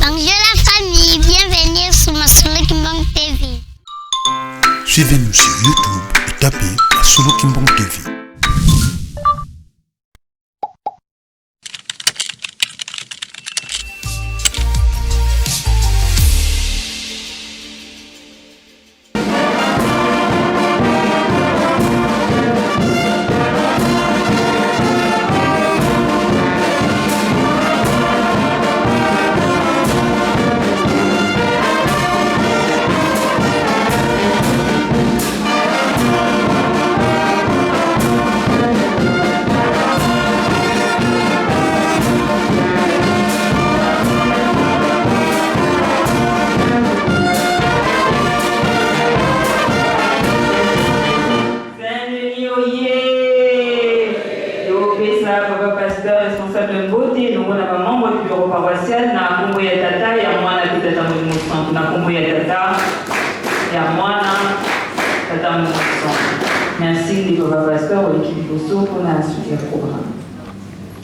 Bonjour la famille, bienvenue sur Masolo Kimbang TV. Suivez-nous sur YouTube et tapez Masolo Kimbang TV. Saint-Denis oye topesa papa pasteur responsable mbote elongo na bamembre du bureau paroissial na nkombo ya tata ya mwana mpe tata molimo santu na nkombo ya tata ya mwana tata molimo santu merci ndeko papa pasteur oleki liboso mpona suite ya programme.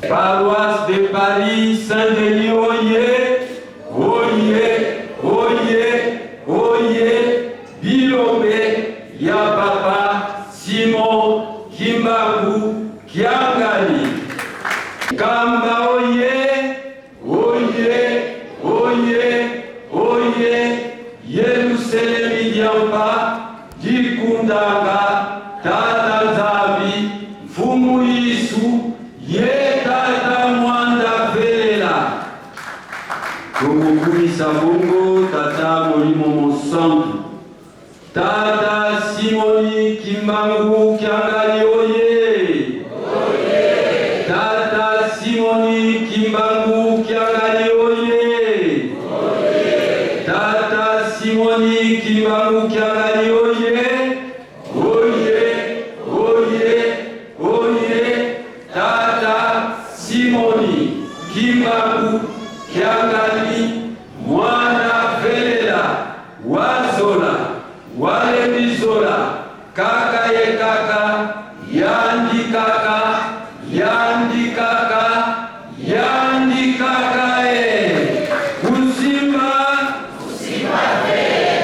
Paroisse de Paris, Saint-Denis, oye, oye, oye, oye, Bilombe ya Papa Simon Kimbangu Kiangani. Kamba oye, oye, oye, oye, Yeluselemi diampa, dikundanga, Tata Nzambi, Mfumu Yesu, ye Tata Mwanda Velela. Tokokumisa bongo Tata Molimo Mosantu. Tata Simoni Kimbangu Kiangani oye! Tata Simoni Kimbangu Kiangani oye! Tata Simoni Kimbangu Kiangani oye! Oye! Oye! Oye! Tata Simoni Kimbangu Kiangani mwana velela wazola walembizola kaka ye kaka yandi kaka yandi kaka yandi kaka e kusimba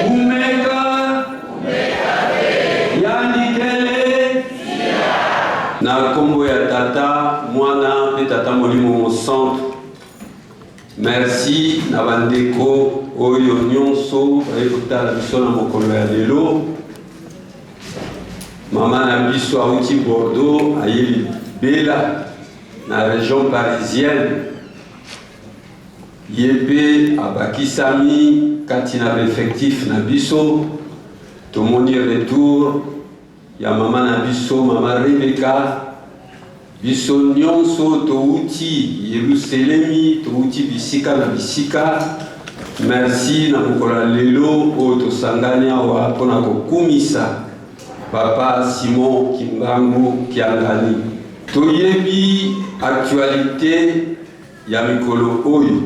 kumeka yandikele na nkombo ya tata mwana mpe tata molimo mosantu. Merci na bandeko oyo nyonso baye kotala biso na mokolo ya lelo. Mama na biso auti Bordeaux, aye libela na region parisienne. Ye mpe abakisami kati na baeffectif na biso. Tomoni retour ya mama na biso mama Rebeka. Biso nyonso touti Yeluselemi, touti bisika na bisika. Merci na mokolo ya lelo oyo tosangani awa mpo na kokumisa Papa Simon Kimbangu Kiangani. Toyebi actualite ya mikolo oyo.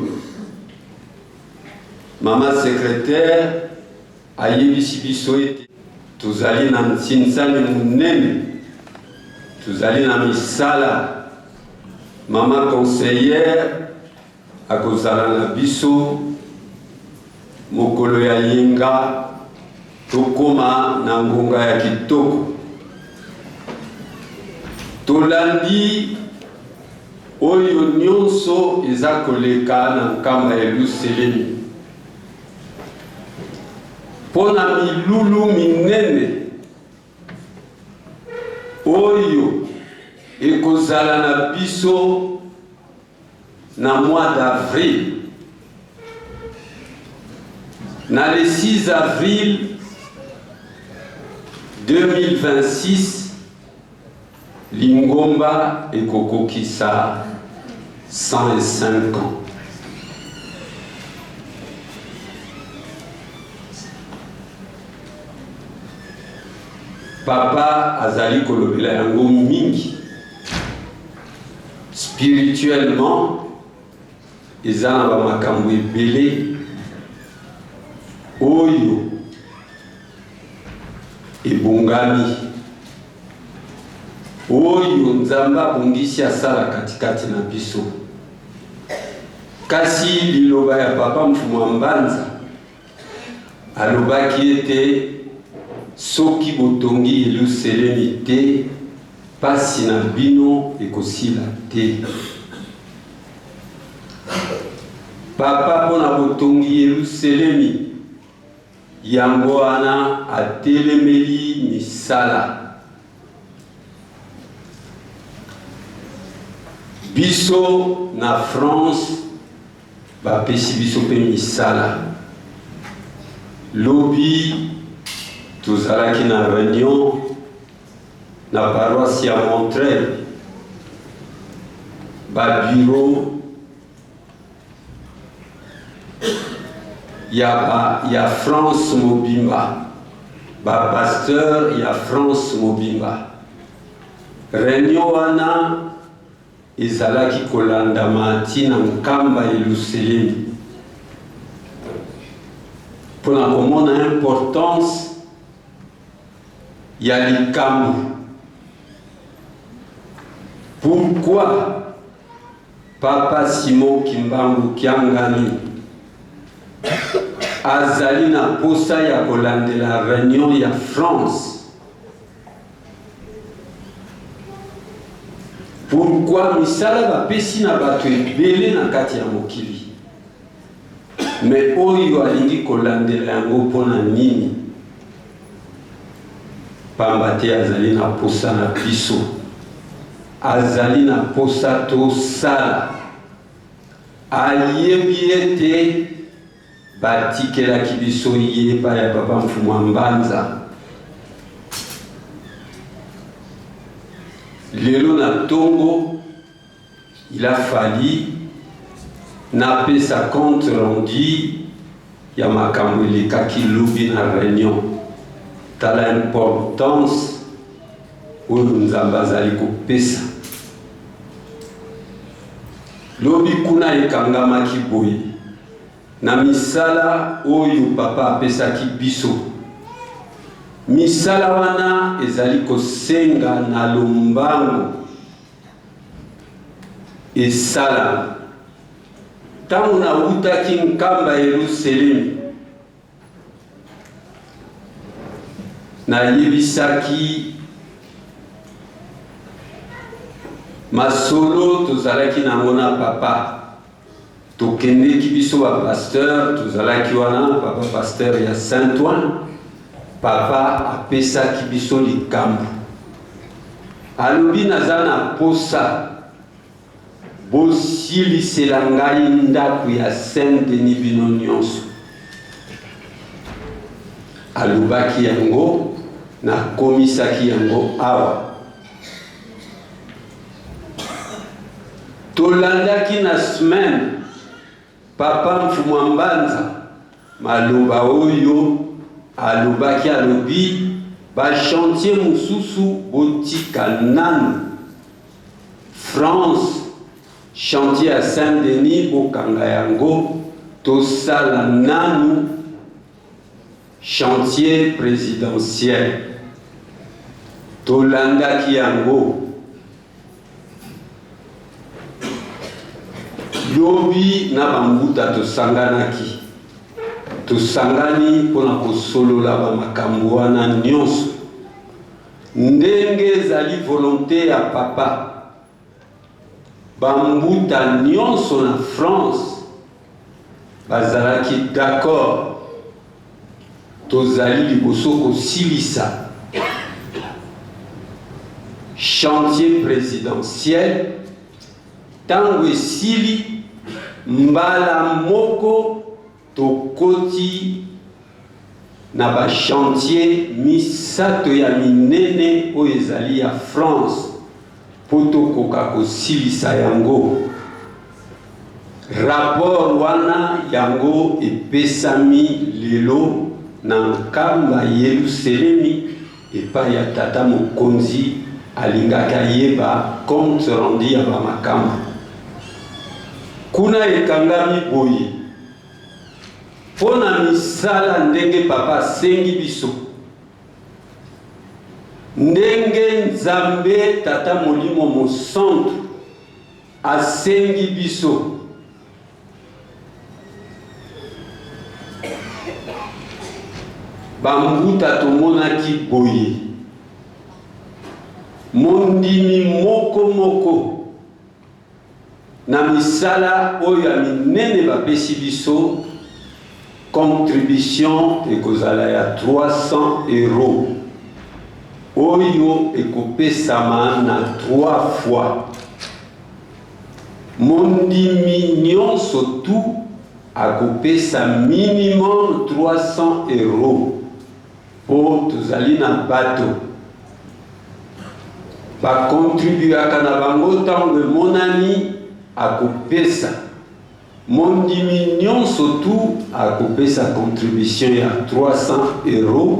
Mama secretaire Ayebisi biso ete tozali na nsinsani monene, tozali na misala. Mama conseillère akozala na biso mokolo ya yenga, tokoma na ngonga ya kitoko. Tolandi oyo nyonso eza koleka na nkamba ya Yelusalemi. Mpo na milulu minene oyo ekozala na biso na mois d'avril. Na le 6 avril 2026, Lingomba ekokokisa 105 ans. Papa azali kolobela yango mingi. Spirituellement, eza na ba makambo ebele oyo ebongami oyo Nzambe abongisi asala katikati na biso. Kasi liloba ya Papa Mfumu a Mbanza alobaki ete soki botongi Yeluselemi te, pasi na bino ekosila te. Papa mpo na botongi Yeluselemi, yango wana atelemeli misala. Biso na France bapesi biso mpe misala. Lobi tozalaki na reunion na paroisse ya Montreuil, ba bureau ya ba ya France mobimba, ba pasteur ya France mobimba. Reunion wana ezalaki kolandama ti na Nkamba Yeluselemi mpo na komona importance ya likambo. Pourquoi Papa Simon Kimbangu Kiangani azali na posa ya kolandela reunion ya France? Pourquoi misala bapesi na bato ebele na kati ya mokili, mais oyo alingi kolandela yango mpo na nini? Pamba te azali na posa na biso, azali na posa tosala. Ayebi ete batikelaki biso ye epai ya Papa Mfumu a Mbanza. Lelo na tongo, il a fallu napesa compte rendu ya makambo elekaki lobi na reunion. Tala importance oyo Nzambe azali kopesa. Lobi kuna ekangamaki boye na misala oyo Papa apesaki biso. Misala wana ezali kosenga na lombango esalama. Ntango nawutaki Nkamba Yeluselemi, nayebisaki masolo tozalaki na yango na papa. Tokendeki biso ba pasteur, tozalaki wana, papa pasteur ya Saint-Ouen, papa apesaki biso likambo. Alobi naza na posa Bosilisela ngai ndako ya Saint Denis bino nionso. Alobaki yango, nakomisaki yango awa. Tolandaki na semaine Papa Mfumua Mbanza maloba oyo alobaki, alobi ba chantier mosusu botika nanu. France chantier ya Saint Denis bokanga yango tosala nanu chantier presidentiel tolandaki yango lobi na bambuta tosanganaki tosangani mpona kosolola bamakambo wana nyonso. Ndenge ezali volonte ya papa, ba mbuta nionso na France bazalaki d'accord, tozali liboso kosilisa chantier presidentiel, tango esili mbala moko Tokoti na ba chantiers misato ya minene oyo ezali ya France mpo tokoka kosilisa yango. Rapport wana yango epesami lelo na Nkamba Yeluselemi epai ya tata mokonzi alingaki ayeba compte rendu ya ba makambo. Kuna ekangami boye. Mpo na misala ndenge Papa asengi biso, ndenge Nzambe Tata Molimo Mosantu asengi biso. Bambuta tomonaki boye, mondimi moko moko na misala oyo ya minene bapesi biso, contribution ekozala ya 300 euros oyo ekopesama na 3 fois. Mondimi nyonso tu akopesa minimum 300 euros po tozali na bato ba contribuaka na bango ntango emonani akopesa. Mondimi nyonso tu akopesa contribution ya 300 euros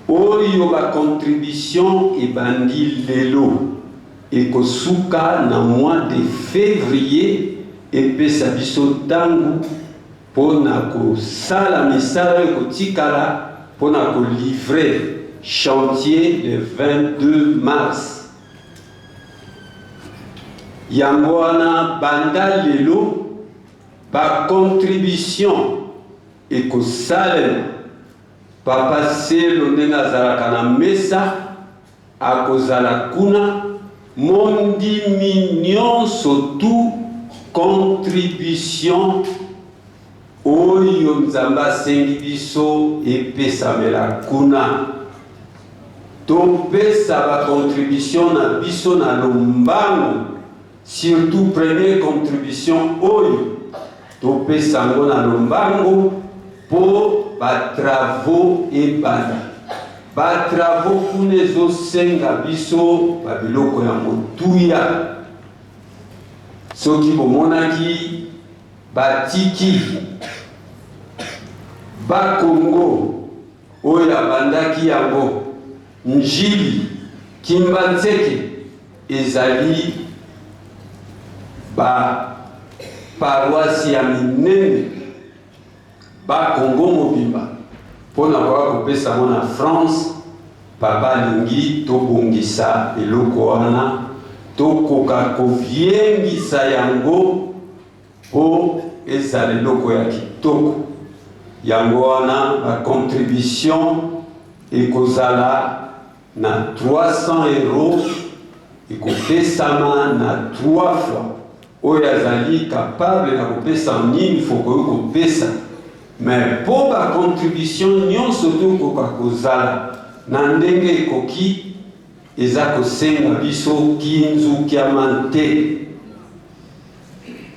oyo ba contribution ebandi lelo ekosuka na mois de fevrier epesa biso ntango mpo na kosala misala oyo ekotikala mpo na kolivre chantier le 22 mars. Yango wana banda lelo ba contribution ekosalema. Papa Selo ndenge azalaka na mesa akozala kuna, mondimi nyonso tu contribution oyo Nzambe asengi biso epesamela kuna. Topesa ba contribution na biso na lombango, surtout première contribution oyo topesa yango na lombango po ba travaux ebanda. Ba travaux kuna ezosenga biso ba biloko ya motuya. Soki bomonaki batiki ba Congo oyo abandaki yango, Ndjili, Kimbanseke ezali ba paroisse ya minene ba Congo mobimba mpo na koya kopesa yango na France. Papa alingi tobongisa eloko wana, tokoka koviengisa yango mpo ezala eloko ya kitoko. Yango wana ba contribution ekozala na 300 euros, ekopesama na 3 fois. Oyo azali capable na kopesa nini fo koki kopesa, mais mpo ba contribution nyonso tokoka kozala na ndenge ekoki, eza kosenga biso kinzukiama te.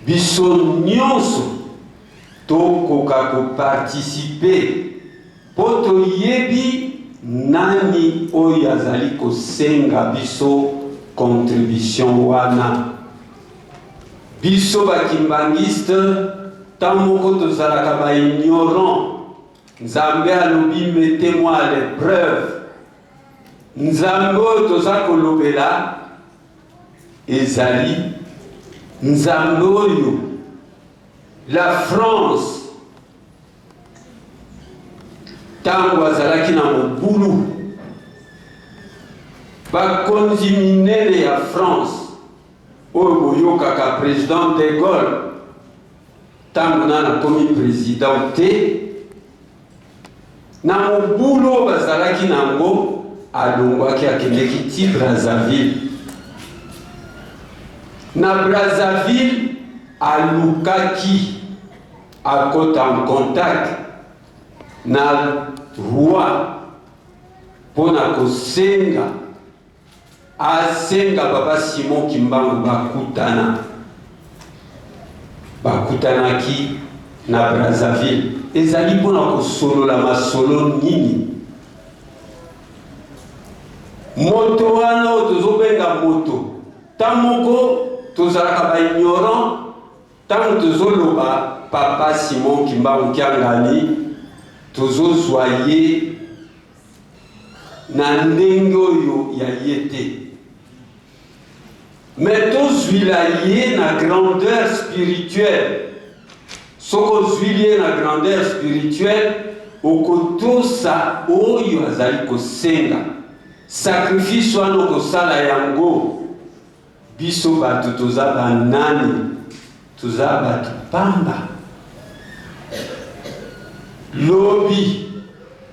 Biso nyonso tokoka ko participer mpo toyebi nani oyo azali kosenga biso contribution wana. Biso ba kimbanguiste tango moko tozalaka ba ignorant. Nzambe alobi mettez-moi à l'épreuve. Nzambe oyo toza kolobela ezali Nzambe oyo la France ntango azalaki na mobulu, bakonzi minene ya France oyo boyokaka president de Gaulle ntango nana akomi president te, Na mobulu oyo bazalaki na yango, alongwaki akendeki ti Brazzaville. Na Brazzaville, alukaki akota en contact na roi mpo na kosenga asenga papa Simon Kimbangu bakutana. Bakutanaki na Brazzaville. Ezali mpo na kosolola masolo nini? Moto wana oyo tozobenga moto, ntango moko tozalaka ba ignorant ntango tozoloba papa Simon Kimbangu Kiangani, tozozwa ye na ndenge oyo ya ye te, mais tozwila ye na grandeur spirituelle. Soki ozwili ye na grandeur spirituelle, okotosa oyo azali kosenga. Sacrifice wana okosala yango. Biso bato toza banani? Toza bato pamba. Lobi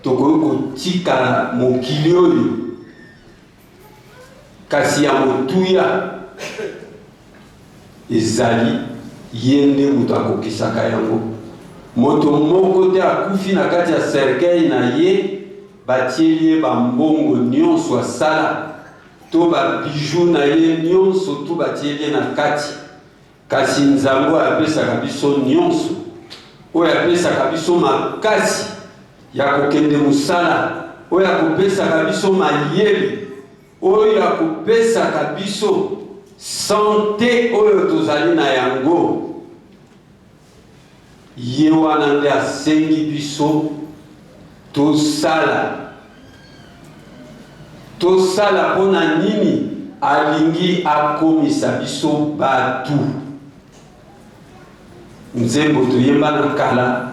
tokoki kotika mokili oyo, kasi ya motuya ezali ye nde moto akokisaka yango. Moto moko te akufi na kati ya cercueil na ye, batieli ye bambongo nyonso asala to ba bijoux na ye nyonso tu batieli ye na kati. Kasi Nzambe oyo apesaka biso nyonso, oyo apesaka biso makasi ya kokende mosala, oyo akopesaka biso mayele, oyo akopesaka biso sante oyo tozali na yango, ye wana nde asengi biso tosala. Tosala mpo na nini? Alingi akomisa biso bato. Nzembo toyemba na kala,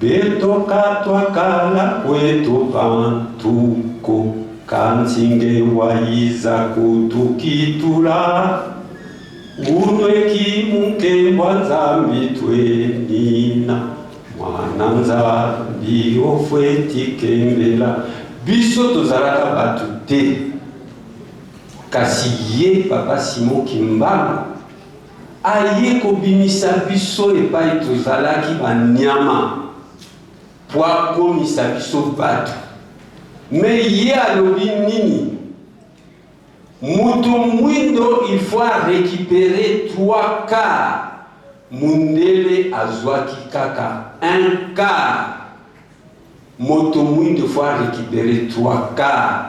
betoka twakala kwetu bantuko kanzinge wayiza kutukitula unweki munkembwa Nzambi twenina Mwana Nzambi ofweti kembela. Biso tozalaka batu te, kasi ye Papa Simon Kimbangu aye kobimisa biso epai tozalaki ba nyama po akomisa biso batu. Mais ye alobi nini? Mutu mwindo il faut a recuperer 3 quart, mundele azuaki kaka un quart. Moto mwindo faut a recuperer 3 quart.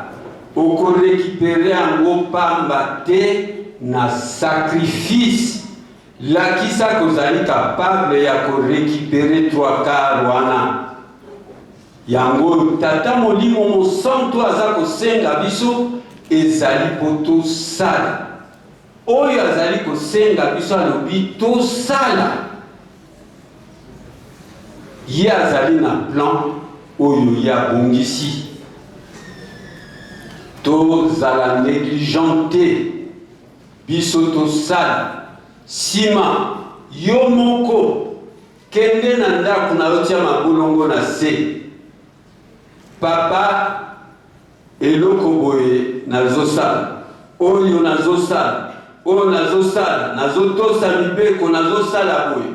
Oko recuperer yango pamba te na sacrifice. Lakisa kozali capable ya ko recuperer 3 quart wana. Yango oyo Tata Molimo Mosantu aza kosenga biso ezali mpo tosala. Oyo azali kosenga biso alobi tosala. Ye azali na plan oyo ye abongisi. Tozala negligent te, biso tosala. Sima yo moko Kende na ndaku na yo tia mabolongo na se papa eloko boye nazo sala oyo nazo sala oyo nazo sala nazo tosa mibeko nazo sala boye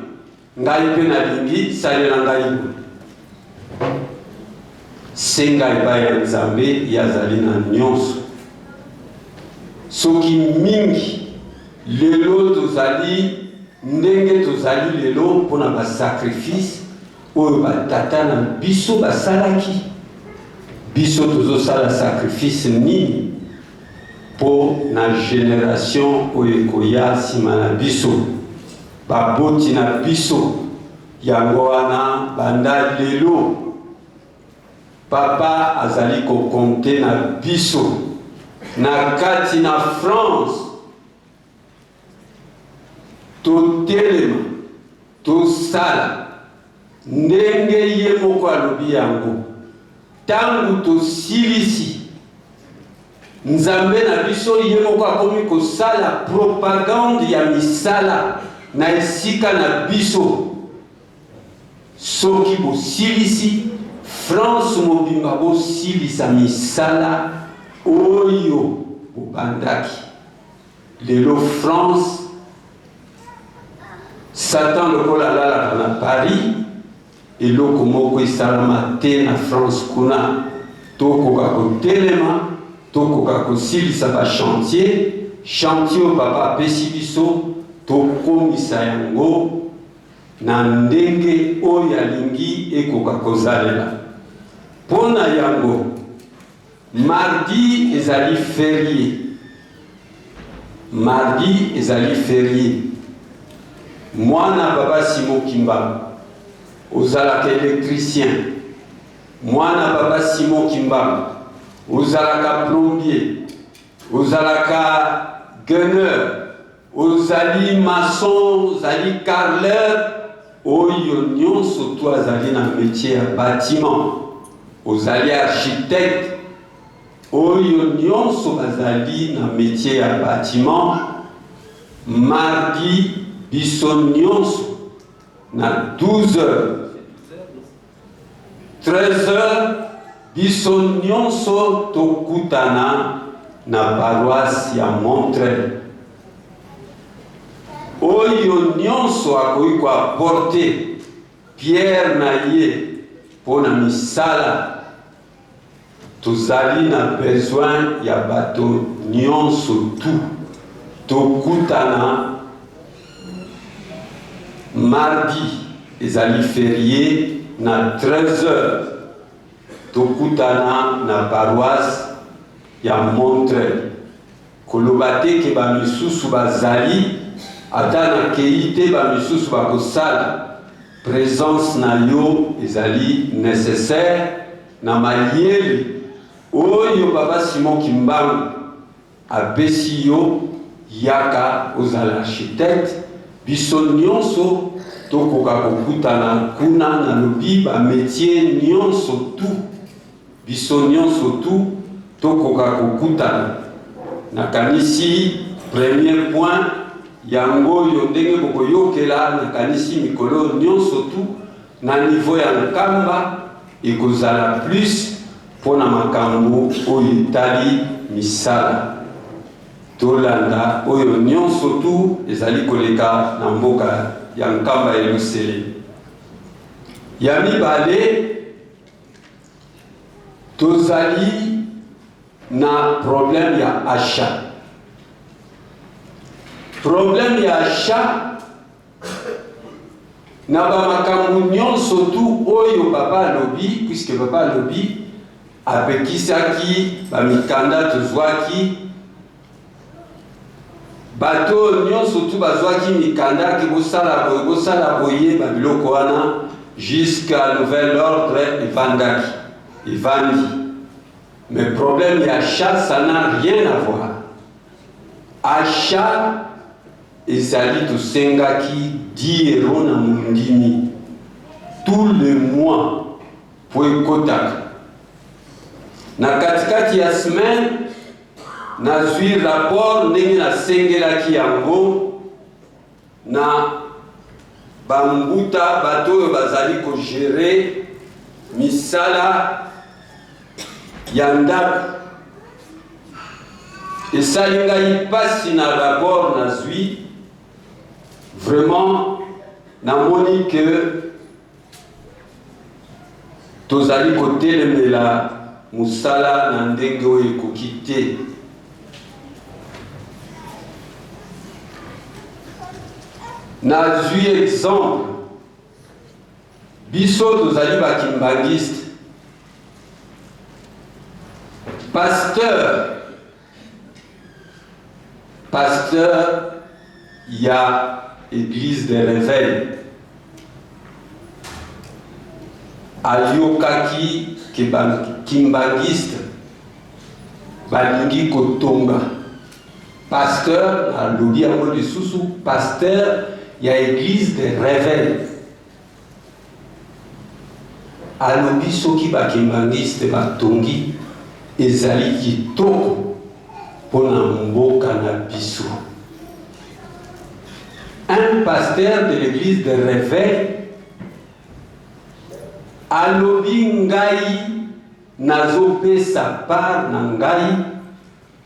ngai pe nalingi salela ngai boye senga epai ya Nzambe ye azali na nyonso soki mingi lelo tozali Ndenge tozali lelo mpo na ba sacrifices oyo ba tata na biso basalaki, biso tozosala sacrifice nini mpo na generation oyo ekoya nsima na biso, baboti na biso? Yango wana banda lelo Papa azali ko compter na biso na kati na France. Totelema, tosala ndenge ye moko alobi yango. Tango tosilisi, Nzambe na biso ye moko akomi kosala propagande ya misala na esika na biso. Soki bosilisi, France mobimba bosilisa misala oyo bobandaki. Lelo France, Satan lokola alalaka na Paris, eloko moko esalama te na France kuna. Tokoka kotelema, tokoka kosilisa ba chantier, chantier oyo papa apesi biso, tokomisa yango na ndenge oyo alingi ekoka kozalela. Mpo na yango, Mardi ezali ferie. Mardi ezali ferie. Mwana Papa Simon Kimbangu, ozalaka electricien. Mwana Papa Simon Kimbangu, ozalaka plombier, ozalaka gunner, ozali maçon, ozali carreleur, oyo nyonso tu azali na metier ya batiment, ozali architecte, oyo nyonso bazali na metier ya batiment, mardi biso nyonso na 12 heures. 13 heures biso nyonso tokutana na paroisse ya Montreuil. Oyo nyonso akoki ko apporter pierre na ye mpo na misala, tozali na besoin ya bato nyonso tout. Tokutana mardi, ezali ferie, na 13 heures tokutana na paroisse ya Montreuil. Koloba te ke ba misusu bazali, ata nakeyi te ba misusu bakosala, presence na yo ezali necessaire na mayele oyo papa Simon Kimbangu apesi yo, yaka ozala architecte, biso nionso tokoka kokutana kuna, nalobi ba metiers nionso tout. Biso nionso tout tokoka kokutana. Nakanisi premier point yango oyo ndenge bokoyokela, nakanisi mikolo oyo nionso tout na niveau ya Nkamba ekozala plus mpo na makambo oyo etali misala. Tolanda oyo nionso tout ezali koleka na mboka ya Nkamba Elusele. Ya mibale, Tozali na problème ya achat. Problème ya achat na ba makambo nyonso tu oyo papa alobi, puisque papa alobi apekisaki ba mikanda tozwaki Bato oyo nyonso tu bazwaki mikanda ke bosala boye, bosala boye, ba biloko wana jusqu'à nouvel ordre evandaki, evandi. Mais problème ya achat, ça n'a rien à voir. Achat ezali tosengaki 10 euros na mondimi tout le mois po ekotaka na katikati ya semaine. Nazwi rapport ndenge nasengelaki yango na ba mbuta, bato oyo bazali ko gerer misala ya ndako. Esali ngai mpasi na rapport nazwi, vraiment namoni que Tozali kotelemela mosala na ndenge oyo ekoki te. Nazwi exemple, biso tozali ba kimbanguiste, pasteur Pasteur ya eglise de reveil ayokaki ke ba kimbanguiste balingi kotonga. Pasteur alobi yango lisusu, pasteur ya eglise de reveil Alobi soki ba kimbanguiste batongi ezali kitoko pona mboka na biso. Un pasteur de l'eglise de reveil alobi ngai nazo pesa part na ngai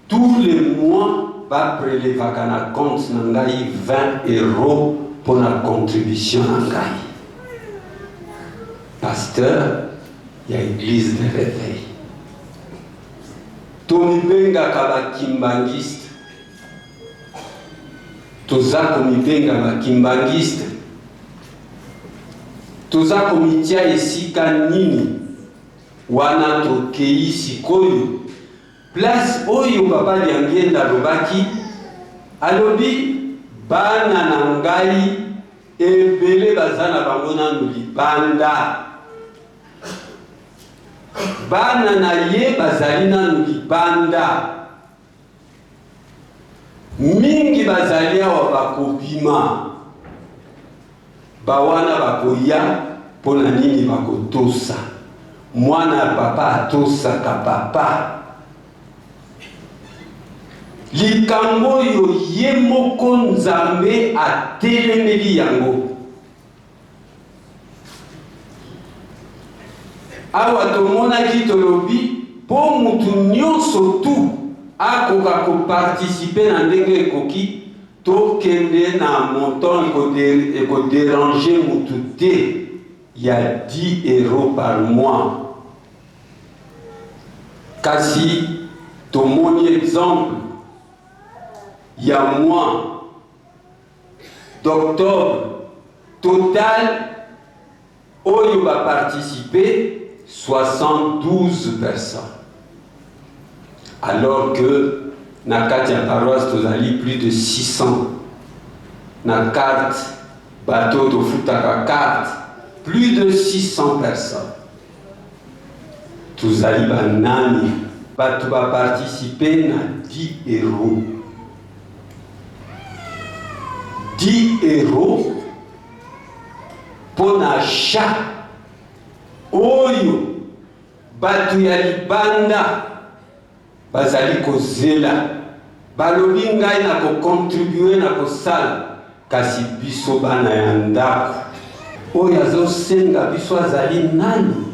Tous les mois ba prelevaka na compte na ngai 20 euros pona contribution na ngai. Pasteur ya eglise de reveil. Tomibengaka ba kimbanguiste. Toza komibenga ba kimbanguiste. Toza komitia esika nini? Wana tokeyi sikoyo Place oyo papa Diangienda alobaki, alobi bana na ngai ebele baza na bango nanu libanda, bana na ye bazali nanu libanda, mingi bazali awa bakobima, bawana bakoya mpo na nini bakotosa mwana ya papa atosaka papa likambo oyo ye moko Nzambe atelemeli yango. Awa tomonaki tolobi mpo mutu nyonso tu akoka ko participer na ndenge ekoki, tokende na montant eko deranger mutu te ya 10 euros par mois. Kasi tomoni exemple ya mois d'octobre total oyo ba participer 72 personnes alors que na kati ya paroisse tozali plus de 600 na carte bato tofutaka carte plus de 600 personnes. Tozali ba nani? Bato ba participer na 10 euros. 10 euros mpo na achat oyo bato ya libanda bazali kozela. Balobi ngai na ko contribuer na kosala, kasi biso bana ya ndako oyo azosenga biso azali nani?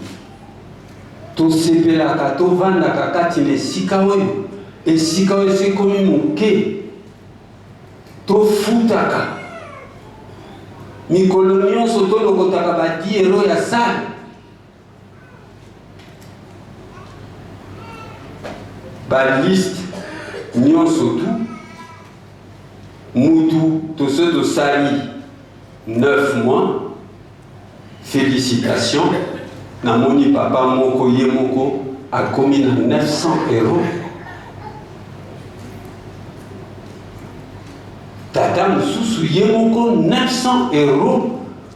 Tosepelaka tovandaka kati na esika oyo, esika oyo esi ekomi moke, tofutaka mikolo nyonso, tolokotaka ba 10 euros ya salle. Ba liste nyonso tu mutu toso tosali 9 mois. Félicitations, namoni papa moko ye moko akomi na 900 euros. Tata mosusu ye moko 900 euros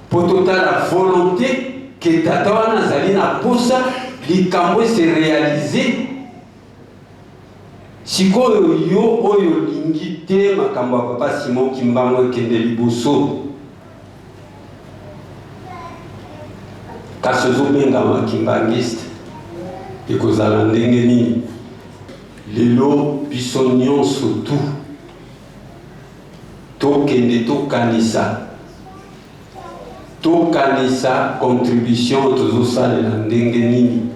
mpo totala volonté ke tata wana azali na posa likambo ese realiser. Sikoyo yo oyo olingi te makambo ya papa Simon Kimbangu ekende liboso, kasi ozobengama kimbangiste, ekozala ndenge nini? Lelo biso nyonso tu tokende tokanisa, tokanisa contribution tozosalela ndenge nini,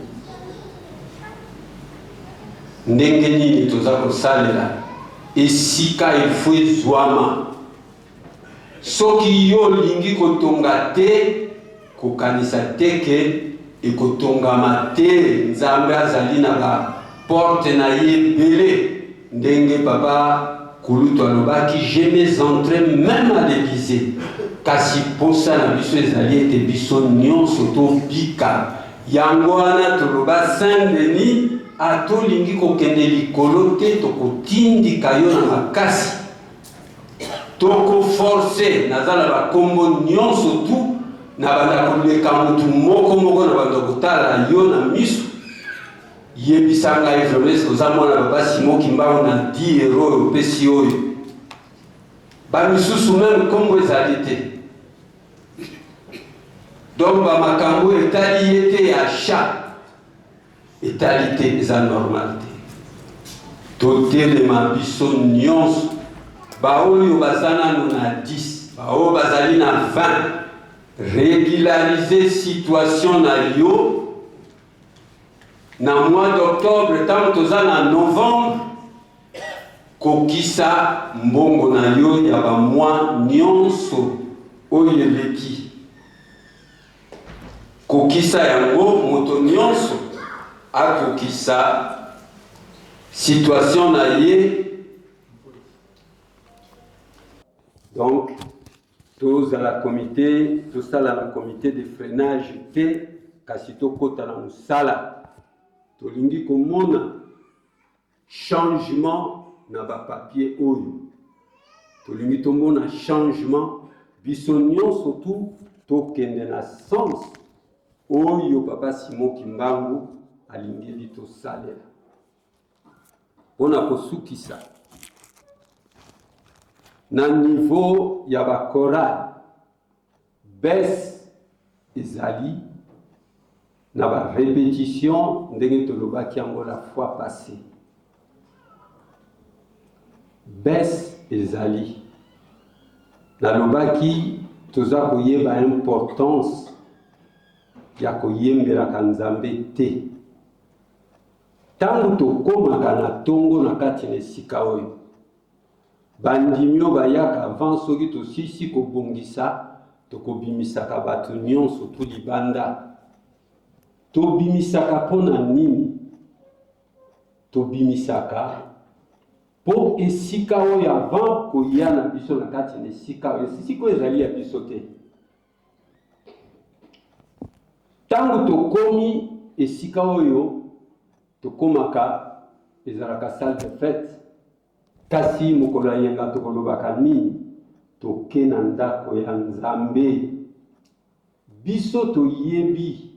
ndenge nini toza kosalela esika efo ezwama. Soki yo olingi kotonga te, kokanisa te ke ekotongama te. Nzambe azali na ba porte na ye ebele, ndenge papa kulutu alobaki, j'ai mes entrées même à l'Elysée. Kasi posa na biso ezali ete biso nyonso tobika. Yango wana toloba Saint Denis atolingi kokende likolo te, tokotindika yo na makasi, toko force. Naza na bakombo nyonso tu, na banda koleka mutu moko moko, na banda kotala yo na miso. Yebisa ngai vraiment, oza mwana papa Simon Kimbangu na 10 euro oyo opesi oyo, bamisusu meme kombo ezali te. Donc bamakambo etali ye te ya achat etali te, eza normal te. Totelema biso nyonso, baoyo baza nano na 10, baoyo bazali na 20, regulariser situation na yo na mois d'octobre. Ntango toza na novembre, kokisa mbongo na yo ya bamois nyonso oyo eleki, kokisa yango. Moto nyonso akokisa situation na ye. Donc tozala comité, tosala na comité de freinage te, kasi tokɔta na mosala. Tolingi komona changement na bapapier oyo, tolingi tomona changement. Biso nyonso tu tokende na sens oyo papa Simon Kimbangu alingeli tosalela. Mpona kosukisa, na niveau ya bachorale, baisse ezali na barépétition, ndenge tolobaki yango la fois passée. Baisse ezali, nalobaki toza koyeba importance. ya koyembelaka Nzambe te. Ntango tokomaka na tongo na kati na esika oyo, bandimi oyo bayaka avant, soki tosilisi kobongisa, tokobimisaka bato nyonso tu libanda. Tobimisaka mpo na nini? Tobimisaka mpo esika oyo avant koya na biso na kati na esika oyo, esika oyo ezali ya biso te. Ntango tokomi esika oyo tokomaka, ezalaka salle de fête, kasi mokolo ya yenga tokolobaka nini? Toke na ndako ya Nzambe. Biso toyebi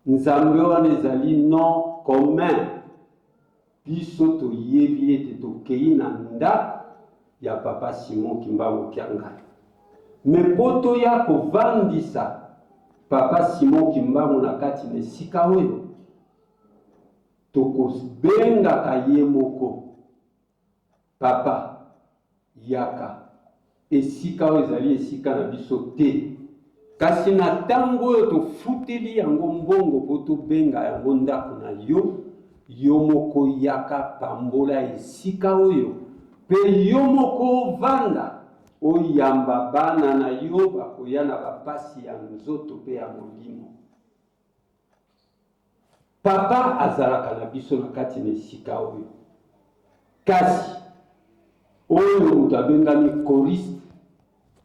Nzambe wana ezali nom commun. Biso toyebi ete tokei na ndako ya Papa Simon Kimbangu Kiangani. Me mpo toya kovandisa Papa Simon Kimbangu na kati na esika oyo, tokobengaka ye moko Papa, yaka. Esika oyo ezali esika na biso te. Kasi na ntango oyo tofuteli yango mbongo mpo tobenga yango ndako na yo, yo moko yaka, pambola esika oyo, mpe yo moko ovanda, oyamba bana na yo bakoya na bapasi ya nzoto mpe ya molimo. Papa azalaka na biso na kati na esika oyo, kasi oyo moto abengami choriste,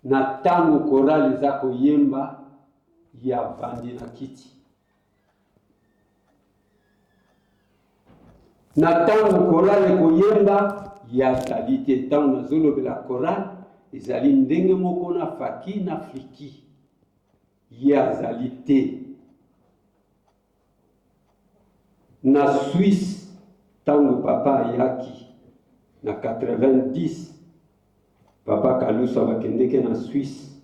na ntango chorale eza koyemba, ye avandi na kiti. Na ntango chorale ekoyemba, ye azali te. Ntango nazolobela chorale, ezali ndenge moko na faki na fliki, ye azali te. Na Suisse, ntango papa ayaki na 90, papa Kalusa bakendeke na Suisse.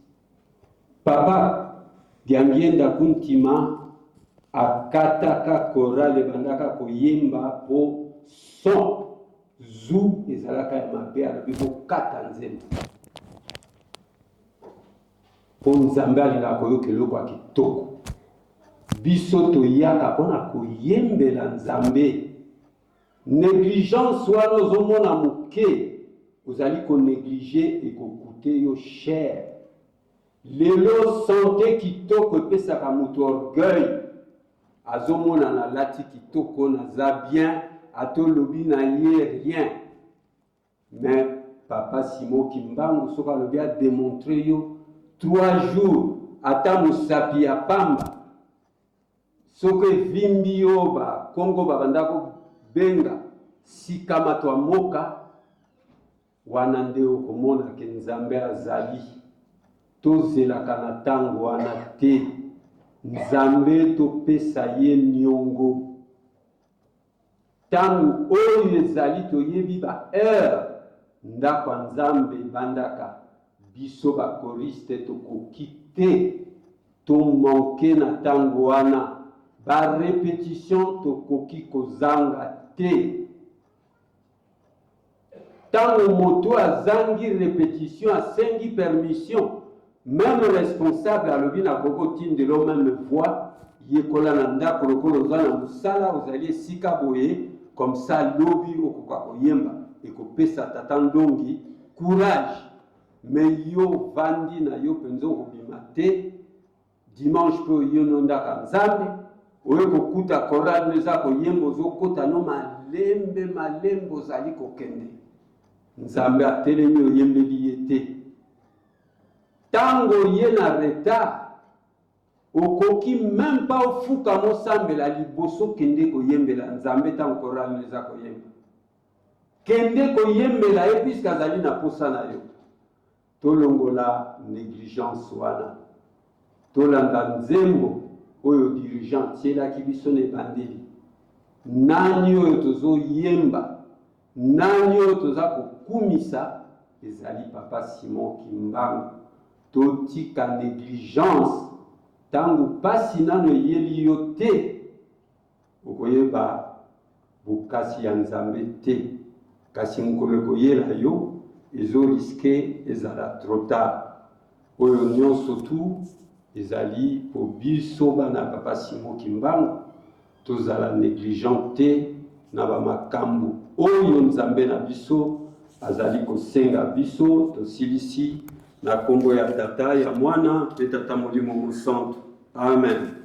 Papa Diangienda Kuntima akataka chorale ebandaka koyemba po son zu ezalaka ya mabe, alobi bokata nzembo mpo Nzambe alingaka koyoka eloko ya kitoko. Biso toyaka mpo na koyembela Nzambe. Negligence wana ozomona moke, ozali koneglige, ekokute yo cher. Lelo sante kitoko epesaka moto orgueil, azomona nalati kitoko, naza bien, ata olobi na ye rien. Mais papa Simon Kimbangu soki alobi a demontrer yo 3 jours ata mosapi ya pamba, soki evimbi yo, ba Kongo babanda kobenga sikama twa moka wana, nde okomona ke Nzambe azali. Tozelaka na ntango wana te. Nzambe topesa ye niongo. Ntango oyo ezali toyebi ba heure ndako ya Nzambe ebandaka, biso ba choriste tokoki te to manque na ntango wana, ba repetition tokoki kozanga te. Ntango moto azangi repetition, asengi permission, meme responsable alobi nakoki kotindela meme voix, yekola na ndako lokola oza na mosala, ozali esika boye, comme ça lobi okoka koyemba, ekopesa tata Ndongi courage. Me yo vandi na yo mpenza okobima te dimanche mpe oye no ndaka Nzambe, oye kokuta chorale no eza koyemba, ozokota no malembe malembe, ozali kokende. Nzambe atelemi, oyembeli ye te. Ntango ye na retard, okoki meme pas ofuka mosambela liboso kende koyembela Nzambe. Ntango chorale no eza koyemba, kende koyembela ye puisque azali na posa na yo. Tolongola negligence wana, tolanda nzembo oyo dirigeant atielaki biso na ebandeli. Nani oyo tozoyemba, nani oyo toza kokumisa? Ezali Papa Simon Kimbangu. Totika negligence. Ntango pasi nano eyeli yo te, okoyeba bokasi ya Nzambe te, kasi mokolo ekoyela yo, ezo riske ezala trop tard. Oyo nyonso tu Ezali po biso bana ya Papa Simon Kimbangu tozala negligent te na ba makambu oyo Nzambe na biso azali kosenga biso. Tosilisi na kombo ya Tata, ya Mwana pe Tata Molimo Mosantu. Amen.